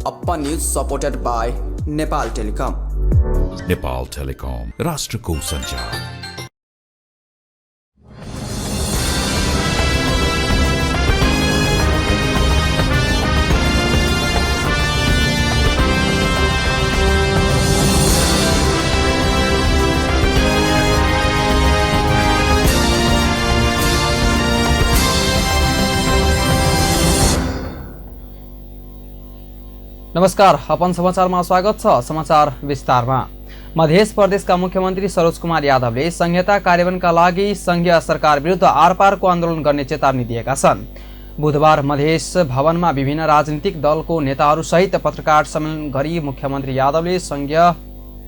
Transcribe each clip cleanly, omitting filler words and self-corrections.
Upper News supported by Nepal Telecom. Nepal telecom राष्ट्रको सञ्चार। नमस्कार, अपन समाचारमा स्वागत छ। समाचार विस्तारमा। मध्य प्रदेशका मुख्यमन्त्री सरोज कुमार यादवले संहिता कार्यान्वयनका लागि संघीय सरकार विरुद्ध आरपारको आन्दोलन गर्ने चेतावनी दिएका छन्। बुधबार मधेस भवनमा विभिन्न राजनीतिक दलको नेताहरूसहित पत्रकार सम्मेलन गरी मुख्यमन्त्री यादवले संघीय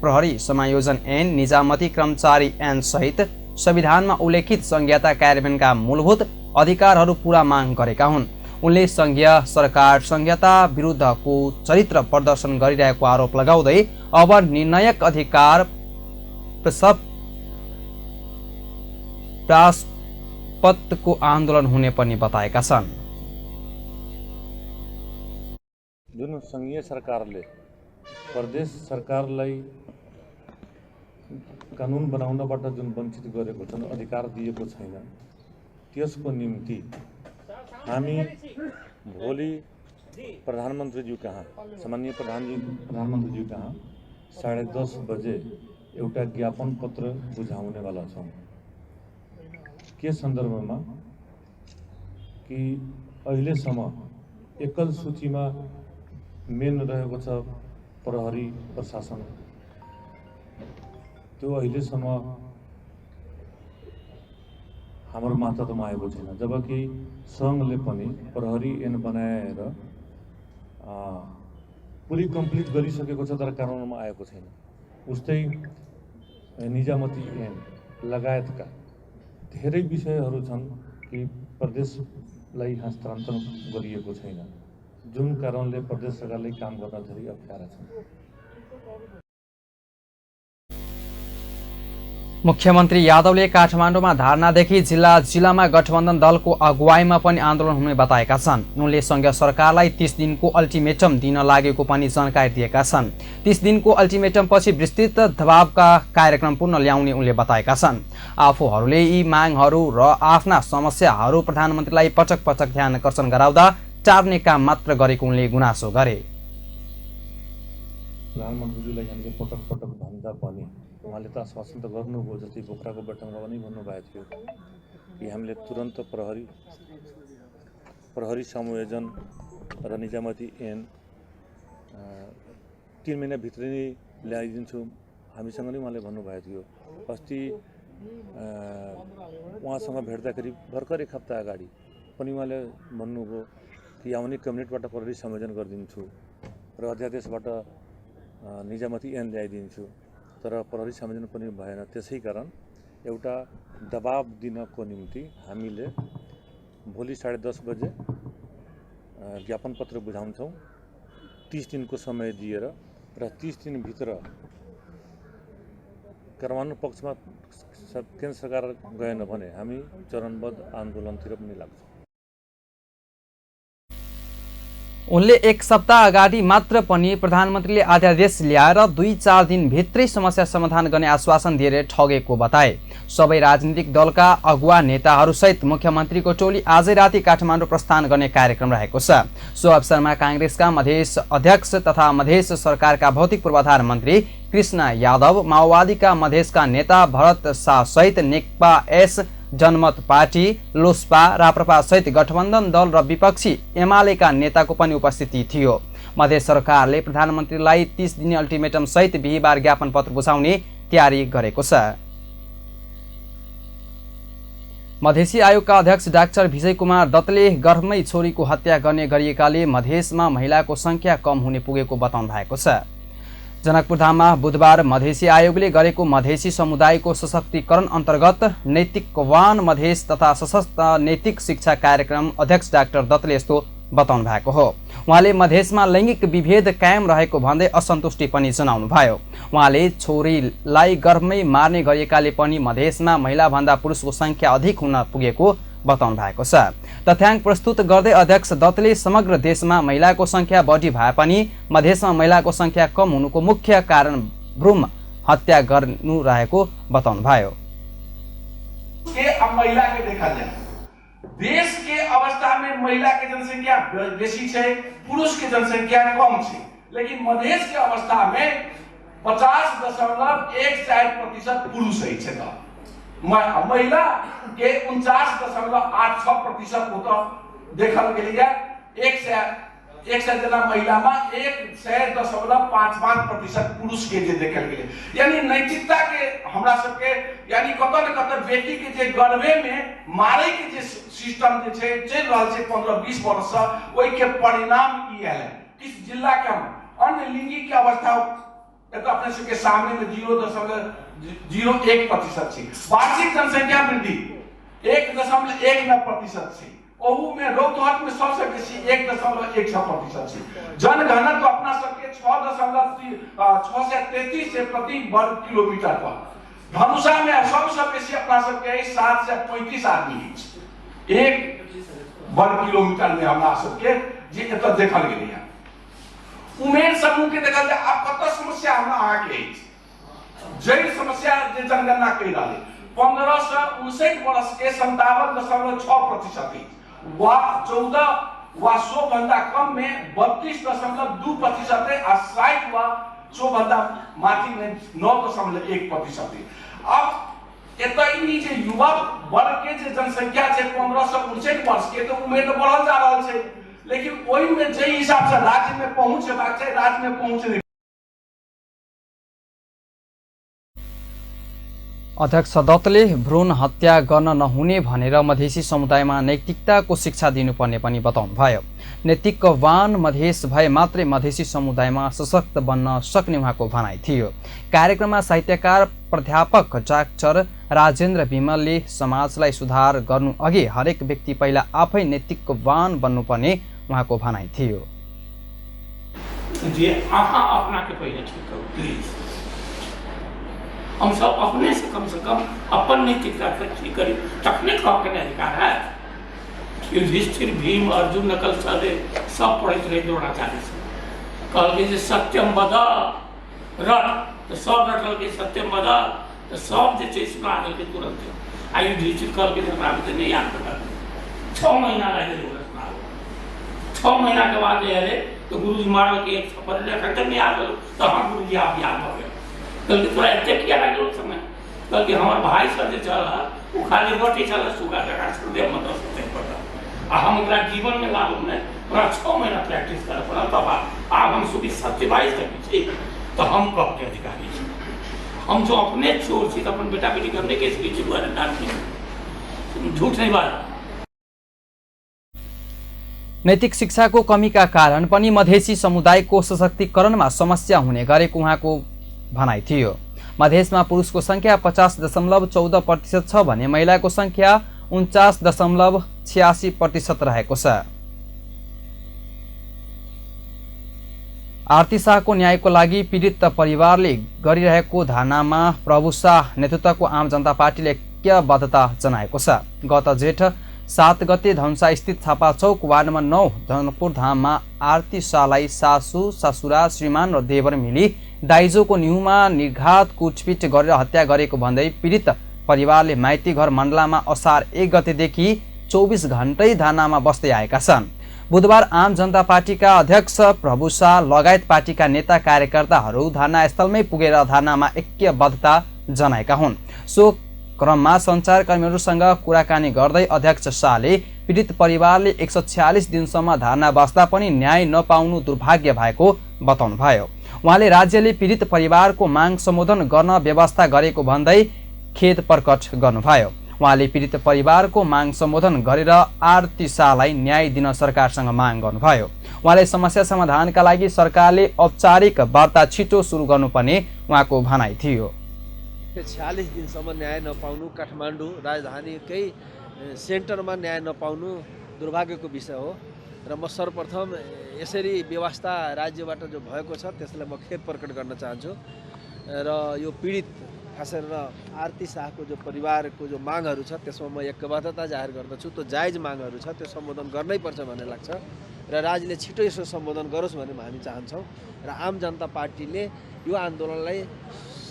प्रहरी समायोजन ऐन, निजामती कर्मचारी ऐन सहित संविधानमा उल्लेखित संहिता कार्यान्वयनका मूलभूत अधिकारहरू पूरा माग गरेका हुन्। उनले संघीय सरकार संहिता विरुद्धको चरित्र प्रदर्शन गरिरहेको आरोप लगाउँदै अब निर्णायक अधिकार प्रास्पदको आन्दोलन हुने पनि बताएका छन्। जुन संघीय सरकारले प्रदेश सरकारलाई कानुन बनाउनबाट जुन वञ्चित गरेको छन्, अधिकार दिएको छैन, त्यसको निम्ति हामी भोलि प्रधानमन्त्रीज्यू कहाँ, सामान्य प्रधानमन्त्रीज्यू कहाँ 10:30 बजे एउटा ज्ञापन पत्र बुझाउनेवाला छौँ। के सन्दर्भमा कि अहिलेसम्म एकल सूचीमा मेन रहेको छ प्रहरी प्रशासन, त्यो अहिलेसम्म हाम्रो मातहतमा आएको छैन, जबकि सङ्घले पनि प्रहरी ऐन बनाएर पुरै कम्प्लिट गरिसकेको छ, तर कानुनमा आएको छैन। उस्तै निजामती ऐन लगायतका धेरै विषयहरू छन् कि प्रदेशलाई हस्तान्तरण गरिएको छैन, जुन कारणले प्रदेश सरकारले काम गर्न धेरै अप्ठ्यारा छ। मुख्यमन्त्री यादवले काठमाडौँमा धारणादेखि जिल्लामा गठबन्धन दलको अगुवाईमा पनि आन्दोलन हुने बताएका छन्। उनले संघीय सरकारलाई 30 दिनको अल्टिमेटम दिन लागेको पनि जानकारी दिएका छन्। 30 दिनको अल्टिमेटमपछि विस्तृत दबावका कार्यक्रम पुनः ल्याउने उनले बताएका छन्। आफूहरूले यी मागहरू र आफ्ना समस्याहरू प्रधानमन्त्रीलाई पटक पटक ध्यान आकर्षण गराउँदा टार्ने काम मात्र गरेको उनले गुनासो गरे। प्रधानमन्त्रीजीलाई हामीले पटक पटक भन्दा पनि उहाँले त आश्वासन त गर्नुभयो, जस्तै बोक्राको बैठकमा पनि भन्नुभएको थियो कि हामीले तुरन्त प्रहरी समायोजन र निजामती ऐन 3 महिनाभित्रै नै ल्याइदिन्छु, हामीसँग नै उहाँले भन्नुभएको थियो। अस्ति उहाँसँग भेट्दाखेरि भर्खर 1 हप्ता अगाडि पनि उहाँले भन्नुभयो कि आउने कैबिनेटबाट प्रहरी समायोजन गरिदिन्छु र अध्यादेशबाट निजामती ऐन ल्याइदिन्छु, तर प्रहरी समायोजन पनि भएन। त्यसै कारण एउटा दबाब दिनको निम्ति हामीले भोलि 10:30 बजे ज्ञापन पत्र बुझाउँछौँ, 30 दिनको समय दिएर, र 30 दिनभित्र कार्यान्वयन पक्षमा केन्द्र सरकार गएन भने हामी चरणबद्ध आन्दोलनतिर पनि लाग्छौँ। उनले 1 सप्ताह अगाडि मात्र पनि प्रधानमन्त्रीले अध्यादेश ल्याएर 2-4 दिनभित्रै समस्या समाधान गर्ने आश्वासन दिएर ठगेको बताए। सबै राजनीतिक दलका अगुवा नेताहरूसहित मुख्यमन्त्रीको टोली आजै राति काठमाडौँ प्रस्थान गर्ने कार्यक्रम रहेको छ। सो अवसरमा काङ्ग्रेसका मधेस अध्यक्ष तथा मधेस सरकारका भौतिक पूर्वाधार मन्त्री कृष्ण यादव, माओवादीका मधेसका नेता भरत शाह सहित नेकपा एस जनमत पार्टी, लोसपा, राप्रपा सहित गठबन्धन दल र विपक्षी एमालेका नेताको पनि उपस्थिति थियो। मध्य सरकारले प्रधानमन्त्रीलाई 30 दिने अल्टिमेटम सहित बिहिबार ज्ञापन पत्र बुझाउने तयारी गरेको छ। मधेसी आयोगका अध्यक्ष डाक्टर विजय कुमार दत्तले गर्भमै छोरीको हत्या गर्ने गरिएकाले मधेसमा महिलाको संख्या कम हुने पुगेको बताउनु भएको छ। जनकपुरधाममा बुधबार मधेसी आयोगले गरेको मधेसी समुदायको सशक्तिकरण अन्तर्गत नैतिकवान मधेस तथा सशक्त नैतिक शिक्षा कार्यक्रम अध्यक्ष डाक्टर दत्तले यस्तो बताउनु भएको हो। उहाँले मधेसमा लैंगिक विभेद कायम रहेको भन्दै असन्तुष्टि पनि जनाउनु भयो। उहाँले छोरीलाई गर्भमै मार्ने गरिएकाले पनि मधेसमा महिला भन्दा पुरुषको संख्या अधिक हुन पुगेको बताउनु भएको छ। तथ्याङ्क प्रस्तुत गर्दै अध्यक्ष दत्तले समग्र देशमा महिलाको संख्या बढी भए पनि मधेसमा महिलाको संख्या कम हुनुको मुख्य कारण भ्रूण हत्या गर्नु रहेको बताउनु भयो। अब महिला के देखा जाए, देश के अवस्था में महिला के जनसंख्या बेसी है, पुरुष के जनसंख्या कम है, लेकिन मधेश के अवस्था में 50.14% पुरुष है, महिला के 49.86% होता देखल गया। 100 जना महिला में 100.55% पुरुष के जे देखल गया। यानी नैतिकता के हमरा सबके यानी कतऽ न कतऽ बेटी के जे गर्भे में मारे के जे सिस्टम जे छै चल रहल छै 15-20 वर्ष से, ओइ के परिणाम ई आयल है। किस जिला के अन्य लिंगी के अवस्था अपने सबके सामने में 0.01% छै। वार्षिक जनसंख्या वृद्धि 1.19% छै। ओहू में रौतहट में सबसे बेसी 1.16% छै। जनघनत्व अपना सबके 6.633 से प्रति वर्ग किलोमीटर पर। धनुषा में सबसे बेसी अपना सबके 735 आदमी छै 1 वर्ग किलोमीटर में हमरा सबके जे एतऽ देखल गेलै। उमेर समूह के देखल जाए, आब कतऽ समस्या हमरा अहाँके अछि, जड़ समस्या जे जनगणना कहि रहल 15 से 59 वर्ष के 57.6% वा 14 वा 100 भंडा कम में 32.2% है, और 60 वा 100 भंडा माथि में 9.1%। अब एतनी जे युवा वर्ग के जे जनसंख्या है 15 से 59 वर्ष के, तो उम्र तो बढ़ल जा रहा है, लेकिन ओहि में जे हिसाब से राज्य में पहुंच हेबाक छै, राज्य में पहुंच नहीं। अध्यक्ष दत्तले भ्रूण हत्या गर्न नहुने भनेर मधेसी समुदायमा नैतिकताको शिक्षा दिनुपर्ने पनि बताउनु भयो। नैतिकवान मधेस भए मात्रै मधेसी समुदायमा सशक्त बन्न सक्ने उहाँको भनाइ थियो। कार्यक्रममा साहित्यकार प्राध्यापक डाक्टर राजेन्द्र विमलले समाजलाई सुधार गर्नु अघि हरेक व्यक्ति पहिला आफै नैतिकवान बन्नुपर्ने उहाँको भनाइ थियो। हम सब अपने से कम अपन नैतिकता ठीक करी, तखने कहने अधिकार है। युधिष्ठिर, भीम, अर्जुन, नकल सहदेव सब पढ़ते रहे द्रोणाचार्य से। कहल के सत्यम वद रट, तो सब रटल के सत्यम वद, तो सब जे सुना दिल के तुरंत। आ युधिष्ठिर कहल के नहीं याद कर 6 महीना लगे 6 महीना के बाद अरे तो गुरु जी मारल के एक सफर नहीं याद हो, तो हाँ गुरु जी आप याद हो गए। कल थोड़ा एते किया लगे उस समय, कल के हमारे भाई सब जो चल वो खाली रोटी चल सुगा जगह देव मतलब सोचे पड़ा। आ हम जीवन में लागू नहीं, 6 महीना प्रैक्टिस कर पड़ा, तब आप हम सुबह 27 तक पीछे तो हम कब के अधिकारी छी। हम जो अपने चोर छी, तो अपन बेटा बेटी के हमने कैसे पीछे हुआ डांटी, झूठ नहीं बात। नैतिक शिक्षाको कमीका कारण पनि मधेसी समुदायको सशक्तिकरणमा समस्या हुने गरेको उहाँको भनाइ थियो। मधेसमा पुरुषको संख्या 50.14% छ भने महिलाको संख्या 49.86% रहेको छ। आरती शाहको न्यायको लागि पीडित परिवारले गरिरहेको धरनामा प्रभु शाह नेतृत्वको आम जनता पार्टीले ऐक्यबद्धता जनाएको छ। गत जेठ 7 गते धनुषा स्थित छापाचौक वार्ड नम्बर 9 जनकपुर धाममा आरती शाहलाई सासू, ससुरा, श्रीमान र देवर मिली दाइजोको न्युमा निर्घात कुटपिट गरेर हत्या गरेको भन्दै पीडित परिवारले माइती घर मण्डलामा असार 1 गतेदेखि 24 घण्टै धरनामा बस्दै आएका छन्। बुधबार आम जनता पार्टीका अध्यक्ष प्रभु शाह लगायत पार्टीका नेता कार्यकर्ताहरू धरनास्थलमै पुगेर धरनामा ऐक्यबद्धता जनाएका हुन्। सो क्रममा सञ्चारकर्मीहरूसँग कुराकानी गर्दै अध्यक्ष शाहले पीडित परिवारले 146 दिनसम्म धरना बस्दा पनि न्याय नपाउनु दुर्भाग्य भएको बताउनु भयो। उहाँले राज्यले पीडित परिवारको माग सम्बोधन गर्न व्यवस्था गरेको भन्दै खेद प्रकट गर्नुभयो। उहाँले पीडित परिवारको माग सम्बोधन गरेर आरती शाहलाई न्याय दिन सरकारसँग माग गर्नुभयो। उहाँले समस्या समाधानका लागि सरकारले औपचारिक वार्ता छिटो सुरु गर्नुपर्ने उहाँको भनाइ थियो। 46 दिनसम्म न्याय नपाउनु, काठमाडौँ राजधानीकै सेन्टरमा न्याय नपाउनु दुर्भाग्यको विषय हो र म सर्वप्रथम यसरी व्यवस्था राज्यबाट जो भएको छ त्यसलाई म खेद प्रकट गर्न चाहन्छु र यो पीडित खास गरेर आरती शाहको जो परिवारको जो मागहरू छ त्यसमा म एकबद्धता जाहेर गर्दछु। त्यो जायज मागहरू छ, त्यो सम्बोधन गर्नै पर्छ भन्ने लाग्छ र राज्यले छिटो यसो सम्बोधन गरोस् भन्ने हामी चाहन्छौँ र आम जनता पार्टीले यो आन्दोलनलाई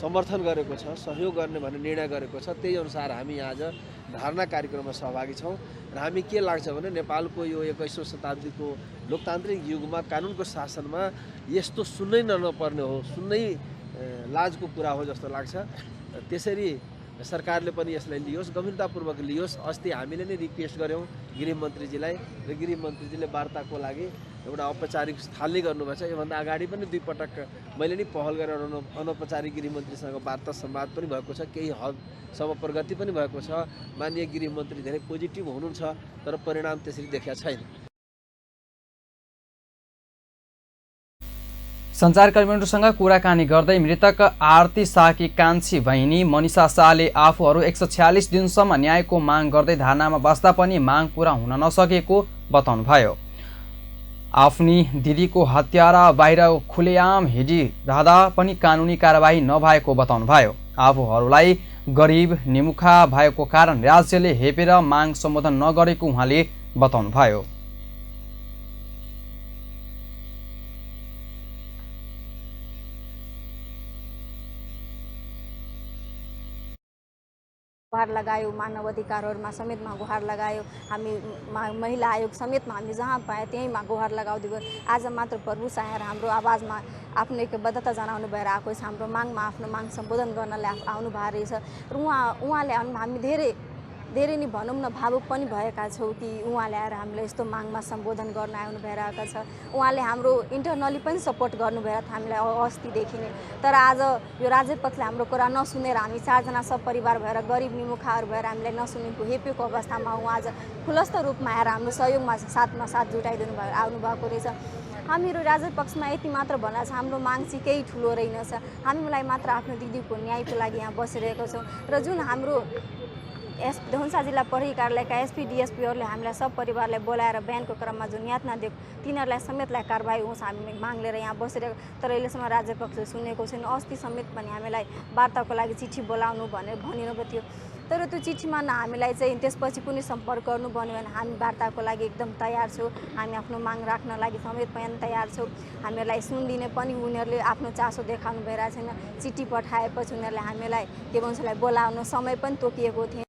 समर्थन गरेको छ, सहयोग गर्ने भन्ने निर्णय गरेको छ। त्यही अनुसार हामी यहाँ आज धरना कार्यक्रममा सहभागी छौँ र हामी के लाग्छ भने नेपालको यो 21औं शताब्दीको लोकतान्त्रिक युगमा कानुनको शासनमा यस्तो सुन्नै नपर्ने हो, सुन्नै लाजको कुरा हो जस्तो लाग्छ। त्यसरी सरकारले पनि यसलाई लियोस्, गम्भीरतापूर्वक लियोस्। अस्ति हामीले नै रिक्वेस्ट गऱ्यौँ गृहमन्त्रीजीलाई र गृहमन्त्रीजीले वार्ताको लागि एउटा औपचारिक थालनी गर्नुभएछ। योभन्दा अगाडि पनि 2 पटक मैले नै पहल गरेर अनौपचारिक गृहमन्त्रीसँग वार्ता संवाद पनि भएको छ, केही हदसम्म प्रगति पनि भएको छ। माननीय गृहमन्त्री धेरै पोजिटिभ हुनुहुन्छ, तर परिणाम त्यसरी देखिया छैन। सञ्चारकर्मीहरूसँग कुराकानी गर्दै मृतक आरती शाहकी कान्छी बहिनी मनिषा शाहले आफूहरू 146 दिनसम्म न्यायको माग गर्दै धरनामा बस्दा पनि माग पूरा हुन नसकेको बताउनुभयो। आफ्नी दिदीको हत्यारा बाहिर खुलेआम हिँडिरहँदा पनि कानुनी कारबाही नभएको बताउनुभयो। आफूहरूलाई गरिब निमुखा भएको कारण राज्यले हेपेर माग सम्बोधन नगरेको उहाँले बताउनुभयो। गुहार लगायो, मानव अधिकारहरूमा समेतमा गुहार लगायो। हामी महिला आयोग समेतमा हामी जहाँ पाए त्यहीँमा गुहार लगाउँदै गयो। आज मात्र प्रभु साहेब हाम्रो आवाजमा आफ्नो एकबद्धता जनाउनु भएर आएको छ। हाम्रो मागमा आफ्नो माग सम्बोधन गर्नलाई आउनु भएको रहेछ र उहाँले हामी धेरै नै भनौँ न भावुक पनि भएका छौँ कि उहाँले आएर हामीलाई यस्तो मागमा सम्बोधन गर्न आउनु भएर आएका छ। उहाँले हाम्रो इन्टरनली पनि सपोर्ट गर्नुभएर हामीलाई अस्तिदेखि नै। तर आज यो राज्यपक्षले हाम्रो कुरा नसुनेर हामी 4 जना सब परिवार भएर गरिब निमुखाहरू भएर हामीलाई नसुनेको हेपेको अवस्थामा उहाँ आज खुलस्त रूपमा आएर हाम्रो सहयोगमा साथ जुटाइदिनु भयो आउनुभएको रहेछ। हामीहरू राज्यपक्षमा यति मात्र भन्न छ, हाम्रो माग चाहिँ केही ठुलो रहेनछ। हामीलाई मात्र आफ्नो दिदीको न्यायको लागि यहाँ बसिरहेको छौँ र जुन हाम्रो धनुषा जिल्ला प्रहरी कार्यालयका एसपी डिएसपीहरूले हामीलाई सब परिवारलाई बोलाएर बिहानको क्रममा जुन यातना दिएको तिनीहरूलाई समेतलाई कारबाही होस् हामी माग लिएर यहाँ बसिरहेको, तर अहिलेसम्म राज्यपक्षले सुनेको छैन। अस्ति समेत पनि हामीलाई वार्ताको लागि चिठी बोलाउनु भनेर भनिएको थियो, तर त्यो चिठीमा न हामीलाई चाहिँ त्यसपछि कुनै सम्पर्क गर्नु भन्यो भने हामी वार्ताको लागि एकदम तयार छौँ। हामी आफ्नो माग राख्न लागि समेत पनि तयार छौँ। हामीहरूलाई सुनिदिने पनि उनीहरूले आफ्नो चासो देखाउनु भइरहेको छैन। चिठी पठाएपछि उनीहरूले हामीलाई के भन्छ बोलाउन समय पनि तोकिएको थियो।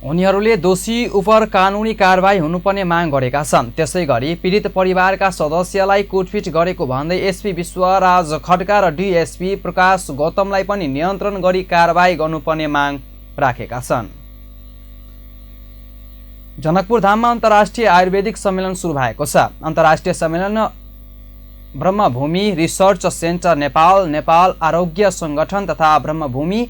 उनीहरूले दोषी उप कानुनी कारबाही हुनुपर्ने माग गरेका छन्। त्यसैगरी पीडित परिवारका सदस्यलाई कुटपिट गरेको भन्दै एसपी विश्वराज खड्का र डीएसपी प्रकाश गौतमलाई पनि नियन्त्रण गरी कारबाही गर्नुपर्ने माग राखेका छन्। जनकपुर धाममा अन्तर्राष्ट्रिय आयुर्वेदिक सम्मेलन सुरु भएको छ। अन्तर्राष्ट्रिय सम्मेलन ब्रह्मभूमि रिसर्च सेन्टर नेपाल, नेपाल आरोग्य संगठन तथा ब्रह्मभूमि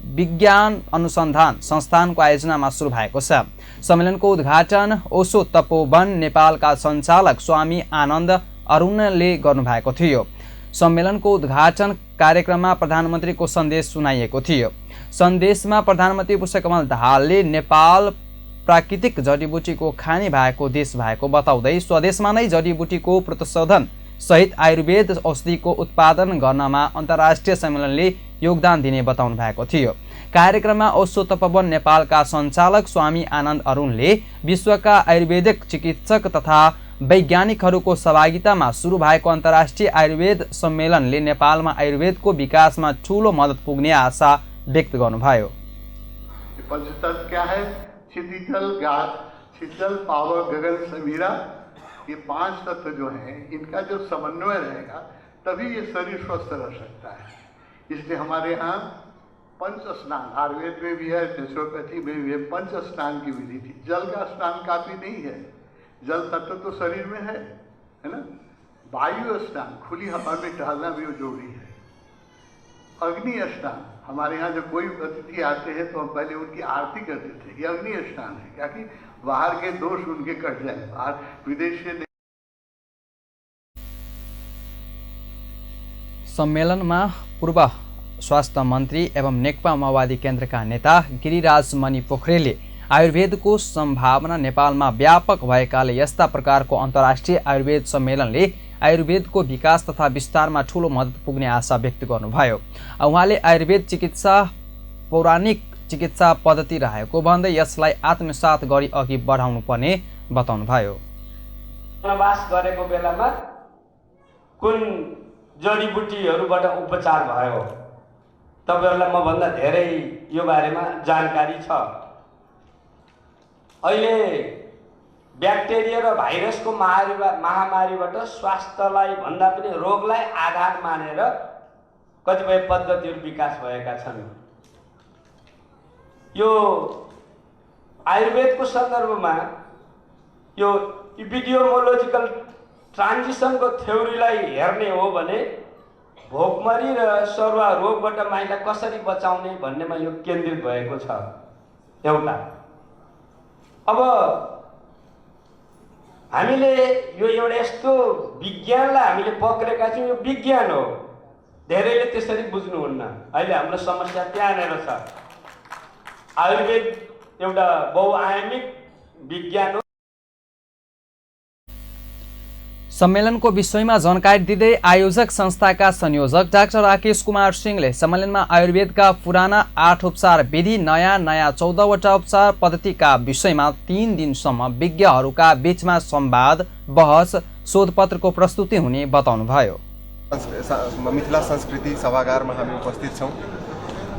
विज्ञान अनुसन्धान संस्थानको आयोजनामा सुरु भएको छ। सम्मेलनको उद्घाटन ओशो तपोवन नेपालका सञ्चालक स्वामी आनन्द अरुणले गर्नुभएको थियो। सम्मेलनको उद्घाटन कार्यक्रममा प्रधानमन्त्रीको सन्देश सुनाइएको थियो। सन्देशमा प्रधानमन्त्री पुष्पकमल दाहालले नेपाल प्राकृतिक जडीबुटीको खानी भएको देश भएको बताउँदै स्वदेशमा नै जडीबुटीको प्रतिशोधन सहित आयुर्वेद औषधिको उत्पादन गर्नमा अन्तर्राष्ट्रिय सम्मेलनले योगदान दिने बताउनु भएको थियो। कार्यक्रममा ओशो तपोवन नेपालका सञ्चालक स्वामी आनन्द अरुणले विश्वका आयुर्वेदिक चिकित्सक तथा वैज्ञानिकहरूको सहभागितामा सुरु भएको अन्तर्राष्ट्रिय आयुर्वेद सम्मेलनले नेपालमा आयुर्वेदको विकासमा ठूलो मद्दत पुग्ने आशा व्यक्त गर्नुभयो। पंचतत्व क्या है? क्षितिजल, गाद, शीतल, पावर, गगन, समीरा, ये 5 तत्व जो हैं इनका जो समन्वय रहेगा तभी ये शरीर स्वस्थ रह सकता है। इसलिए हमारे यहाँ पंच स्नान आयुर्वेद में भी है, नेचुरोपैथी में भी है। पंच स्नान की विधि थी। जल का स्नान काफी नहीं है, जल तत्व तो शरीर में है ना। वायु स्नान, खुली हवा में टहलना भी जरूरी है। अग्नि स्नान, हमारे यहाँ जब कोई अतिथि आते हैं तो हम पहले उनकी आरती करते थे। ये अग्नि स्नान है, क्या कि बाहर के दोष उनके कट जाए। बाहर विदेश से सम्मेलनमा पूर्व स्वास्थ्य मन्त्री एवं नेकपा माओवादी केन्द्रका नेता गिरिराज मणि पोखरेलले आयुर्वेदको सम्भावना नेपालमा व्यापक भएकाले यस्ता प्रकारको अन्तर्राष्ट्रिय आयुर्वेद सम्मेलनले आयुर्वेदको विकास तथा विस्तारमा ठूलो मद्दत पुग्ने आशा व्यक्त गर्नुभयो। उहाँले आयुर्वेद चिकित्सा पौराणिक चिकित्सा पद्धति रहेको भन्दै यसलाई आत्मसात गरी अघि बढाउनु पर्ने बताउनुभयो। वनवास गरेको बेलामा कुन जडीबुटीहरूबाट उपचार भयो तपाईहरुलाई म भन्दा धेरै यो बारेमा जानकारी छ। अहिले ब्याक्टेरिया र भाइरसको महामारीबाट स्वास्थ्यलाई भन्दा पनि रोगलाई आधार मानेर कतिपय पद्धतिहरू विकास भएका छन्। यो आयुर्वेदको सन्दर्भमा यो इपिडियोमोलोजिकल ट्रान्जिसनको थ्योरीलाई हेर्ने हो भने भोकमरी र सरुवा रोगबाट माइला कसरी बचाउने भन्नेमा यो केन्द्रित भएको छ एउटा। अब हामीले यो एउटा यस्तो विज्ञानलाई हामीले पक्रेका छौँ, यो विज्ञान हो, धेरैले त्यसरी बुझ्नुहुन्न। अहिले हाम्रो समस्या त्यहाँनिर छ। आयुर्वेद एउटा बहुआयामिक विज्ञान हो। सम्मेलनको विषयमा जानकारी दिँदै आयोजक संस्थाका संयोजक डाक्टर राकेश कुमार सिंहले सम्मेलनमा आयुर्वेदका पुराना 8 उपचार विधि, नयाँ 14वटा उपचार पद्धतिका विषयमा 3 दिनसम्म विज्ञहरूका बीचमा संवाद, बहस, शोधपत्रको प्रस्तुति हुने बताउनुभयो। मिथिला संस्कृति सभागारमा हामी उपस्थित छौँ।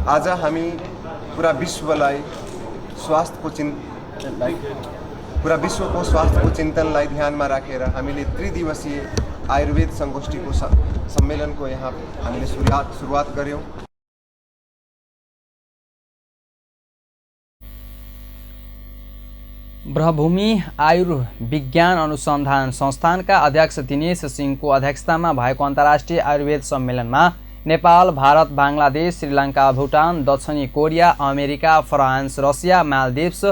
आज हामी पूरा विश्वको स्वास्थ्यको चिन्तनलाई ध्यानमा राखेर हामीले त्रिदिवसीय आयुर्वेद संगोष्ठीको सम्मेलनको यहाँ हामीले सुरुवात गर्यौं। ब्रह्मभूमि आयुर्विज्ञान अनुसन्धान संस्थानका अध्यक्ष दिनेश सिंहको अध्यक्षतामा भएको अन्तर्राष्ट्रिय आयुर्वेद सम्मेलनमा नेपाल, भारत, बांग्लादेश, श्रीलङ्का, भुटान, दक्षिणी Korea, America, France, Russia, Maldives,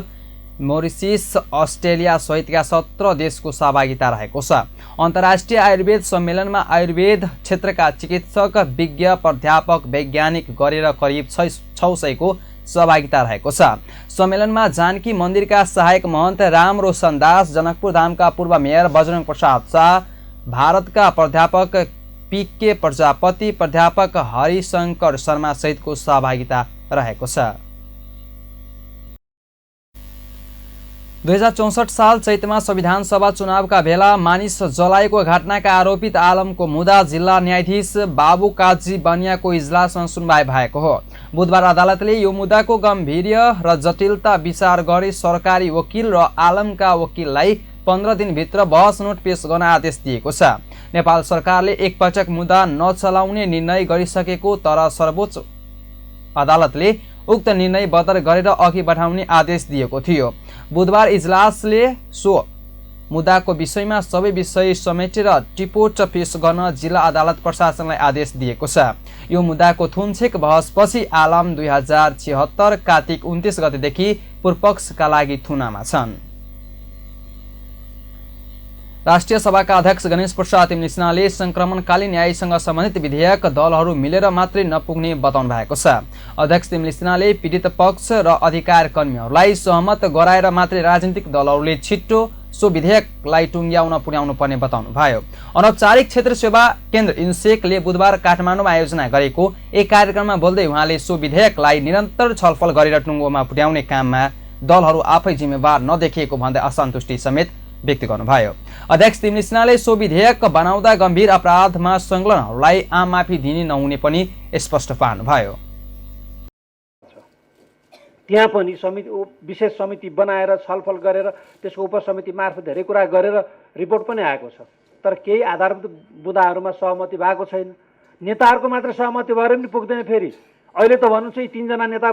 Mauritius, Australia सहितका 17 देशको सहभागिता रहेको छ। अन्तर्राष्ट्रिय आयुर्वेद सम्मेलनमा आयुर्वेद क्षेत्रका चिकित्सक, विज्ञ, प्राध्यापक, वैज्ञानिक गरेर करिब 600 को सहभागिता रहेको छ। सम्मेलनमा जानकी मन्दिरका सहायक महन्त राम रोशन दास, जनकपुर धामका पूर्व मेयर बजरंग प्रसाद शाह, भारतका प्राध्यापक पीके प्रजापति, प्राध्यापक हरिशंकर शर्मा सहितको सहभागिता रहेको छ। 2064 साल चैतमा संविधान सभा चुनावका बेला मानिस जलाएको घटनाका आरोपित आलमको मुद्दा जिल्ला न्यायाधीश बाबु काजी बनियाको इजलासमा सुनवाई भएको हो। बुधबार अदालतले यो मुद्दाको गम्भीर्य र जटिलता विचार गरी सरकारी वकिल र आलमका वकिललाई 15 दिनभित्र बहस नोट पेश गर्न आदेश दिएको छ। नेपाल सरकारले एकपटक मुद्दा नचलाउने निर्णय गरिसकेको तर सर्वोच्च अदालतले उक्त निर्णय बदर गरेर अघि बढाउने आदेश दिएको थियो। बुधबार इजलासले सो मुद्दाको विषयमा सबै विषय समेटेर टिपोट पेश गर्न जिल्ला अदालत प्रशासनलाई आदेश दिएको छ। यो मुद्दाको थुनछेक बहसपछि आलम 2076 कार्तिक 29 गतेदेखि पूर्वपक्षका लागि थुनामा छन्। राष्ट्रिय सभाका अध्यक्ष गणेश प्रसाद तिमलिसिनाले संक्रमणकालीन न्यायसँग सम्बन्धित विधेयक दलहरू मिलेर मात्रै नपुग्ने बताउनु भएको छ। अध्यक्ष तिमलिसिनाले पीडित पक्ष र अधिकार कर्मीहरूलाई सहमत गराएर मात्रै राजनीतिक दलहरूले छिट्टो सो विधेयकलाई टुङ्ग्याउन पुर्याउनु पर्ने बताउनु भयो। अनौपचारिक क्षेत्र सेवा केन्द्र इन्सेकले बुधबार काठमाडौँमा आयोजना गरेको एक कार्यक्रममा बोल्दै उहाँले सो विधेयकलाई निरन्तर छलफल गरेर टुङ्गोमा पुर्याउने काममा दलहरू आफै जिम्मेवार नदेखिएको भन्दै असन्तुष्टि समेत व्यक्त गर्नुभयो। अध्यक्ष तिमलिसिनाले सो विधेयक बनाउँदा गम्भीर अपराधमा संलग्नहरूलाई आम माफी दिने नहुने पनि स्पष्ट पार्नुभयो। त्यहाँ पनि विशेष समिति बनाएर छलफल गरेर त्यसको उपसमिति मार्फत धेरै कुरा गरेर रिपोर्ट पनि आएको छ। तर केही आधारभूत मुद्दाहरूमा सहमति भएको छैन। नेताहरूको मात्र सहमति भएर पनि पुग्दैन। फेरि अहिले त भन्नुहुन्छ यी 3 जना नेता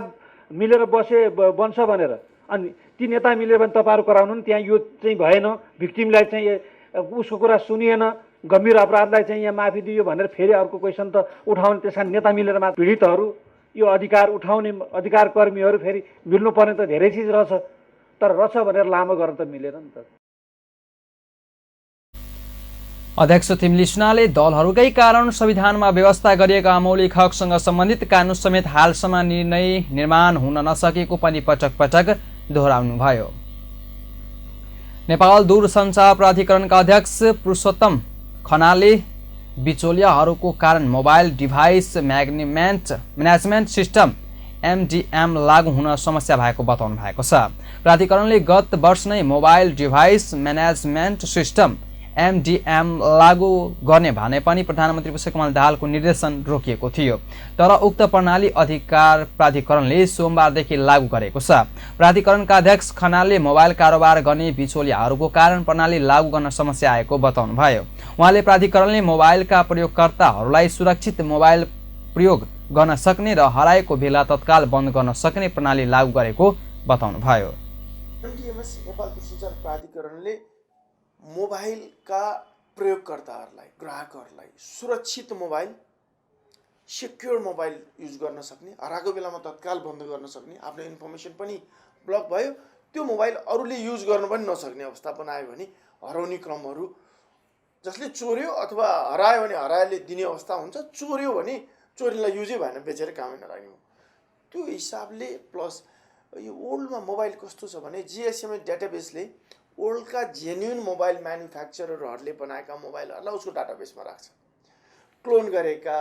मिलेर बन्छ भनेर, अनि ती नेता मिलेर भने तपाईँहरू गराउनु नि, त्यहाँ यो चाहिँ भएन, भिक्टिमलाई चाहिँ उसको कुरा सुनिएन, गम्भीर अपराधलाई चाहिँ यहाँ माफी दियो भनेर फेरि अर्को क्वेसन त उठाउने। त्यसका नेता मिलेर मात्र पीडितहरू यो अधिकार उठाउने अधिकार कर्मीहरू फेरि मिल्नुपर्ने त धेरै चिज रहेछ, तर रहेछ भनेर लामो गर्न त मिलेन नि त। अध्यक्ष तिमलिसिनाले दलहरूकै कारण संविधानमा व्यवस्था गरिएका मौलिक हकसँग सम्बन्धित कानुन समेत हालसम्म निर्माण हुन नसकेको पनि पटक पटक दोहोऱ्याउनुभयो। नेपाल दूरसञ्चार प्राधिकरणका अध्यक्ष पुरुषोत्तम खनालले बिचौलियाहरूको कारण mobile device management system MDM लागू हुन समस्या भएको बताउनु भएको छ। प्राधिकरणले गत वर्ष नै mobile device management system MDM लागू गर्ने भने पनि प्रधानमन्त्री पुष्पकमल दाहालको निर्देशन रोकिएको थियो, तर उक्त प्रणाली अधिकार प्राधिकरणले सोमबारदेखि लागू गरेको छ। प्राधिकरणका अध्यक्ष खनालले मोबाइल कारोबार गर्ने बिचौलियाहरूको कारण प्रणाली लागू गर्न समस्या आएको बताउनुभयो। उहाँले प्राधिकरणले मोबाइलका प्रयोगकर्ताहरूलाई सुरक्षित मोबाइल प्रयोग गर्न सक्ने र हराएको बेला तत्काल बन्द गर्न सक्ने प्रणाली लागू गरेको बताउनुभयो। MDMS नेपाल दूरसञ्चार प्राधिकरणले मोबाइलका प्रयोगकर्ताहरूलाई, ग्राहकहरूलाई सुरक्षित मोबाइल, सिक्योर मोबाइल युज गर्न सक्ने, हराएको बेलामा तत्काल बन्द गर्न सक्ने, आफ्नो इन्फर्मेसन पनि ब्लक भयो त्यो मोबाइल अरूले युज गर्न पनि नसक्ने अवस्था बनायो भने हराउने क्रमहरू, जसले चोर्यो अथवा हरायो भने हरायोले दिने अवस्था हुन्छ, चोर्यो भने चोरीलाई युजै भएन, बेचेर कामै नलाग्ने हो। त्यो हिसाबले प्लस यो ओल्डमा मोबाइल कस्तो छ भने GSMA डेटाबेसले ओल्डका जेन्युन मोबाइल म्यानुफ्याक्चररहरूले बनाएका मोबाइलहरूलाई उसको डाटाबेसमा राख्छ। क्लोन गरेका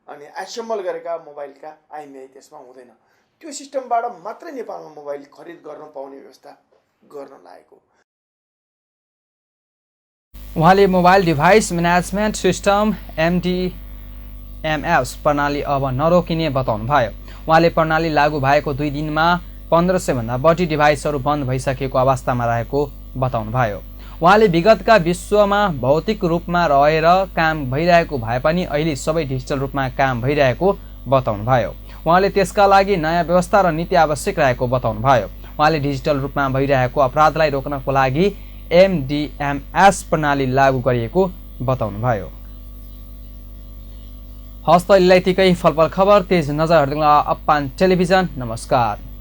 अनि एसेम्बल गरेका मोबाइलका IMEI त्यसमा हुँदैन। त्यो सिस्टमबाट मात्रै नेपालमा मोबाइल खरिद गर्न पाउने व्यवस्था गर्न लागेको। उहाँले mobile device management system MDMS प्रणाली अब नरोकिने बताउनुभयो। उहाँले प्रणाली लागू भएको 2 दिनमा 1500 भन्दा बढी डिभाइसहरू बन्द भइसकेको अवस्थामा रहेको बताउनुभयो। उहाँले विगतका विश्वमा भौतिक रूपमा रहेर काम भइरहेको भए पनि अहिले सबै डिजिटल रूपमा काम भइरहेको बताउनुभयो। उहाँले त्यसका लागि नयाँ व्यवस्था र नीति आवश्यक रहेको बताउनुभयो। उहाँले डिजिटल रूपमा भइरहेको अपराधलाई रोक्नको लागि MDMS प्रणाली लागू गरिएको बताउनुभयो। हस्त अहिलेलाई यतिकै। फलफल खबर तेज नजर हेर्दै अप्पान टेलिभिजन। नमस्कार।